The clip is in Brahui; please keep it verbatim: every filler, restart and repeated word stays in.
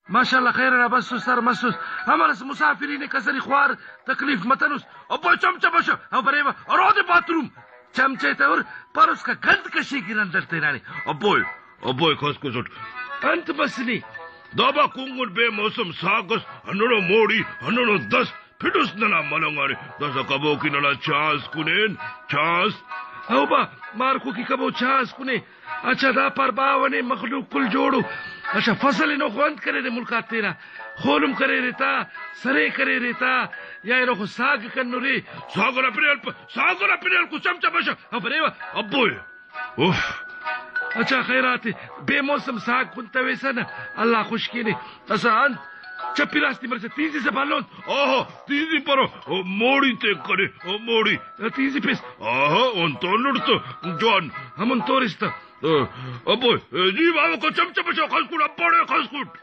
ماشاءاللہ، خیر انا بسس، سر مسس۔ امر اس مسافرین کسری خوار تکلیف متنس۔ ابو چمچہ بشو، او بریوہ، اور اودے باتھ روم۔ چمچہ تے ہر، پر اس کا گند کشی گرن در تینانی۔ ابو، ابو خس کسٹ۔ انت بس نی؟ دابا کنگن بے موسم ساگ اس، ہنڑو موڑی، ہنڑو دست، پھڈس ننا ملنگ آنے۔ داسا کبو کی ننا چانس کنین، چانس۔ او با، مارکو کی کبو چانس کنے۔ اچھا، دا پار باوہ نے مخلوق کل جوڑو۔ اچھا، فصل انوخو انت کریرے ملک آتینا؟ خولم کریرے تا، سرے کریرے تا، یا اینو خو ساگ کنرے؟ ساگ نا پنیل پ-، ساگ نا پنیل کو چمچہ بشہ۔ ہاں، بریوہ، ابوئے۔ اف۔ اچھا، خیرات، بے موسم ساگ کنتویسہ نا، اللہ خوش کینے۔ اسہ انت، چپی راستی مرچہ تیزی سے بھلو انت۔ آہا، تیزی پرو، او موڑی تے کرے، او موڑی۔ تیزی پیس۔ آہا، انتون لڑتو، جوان۔ ہمون تورس تہ۔ ابوئے، جی بابا کو چمچہ بشہ، خس کٹ، ابوڑے خس کٹ۔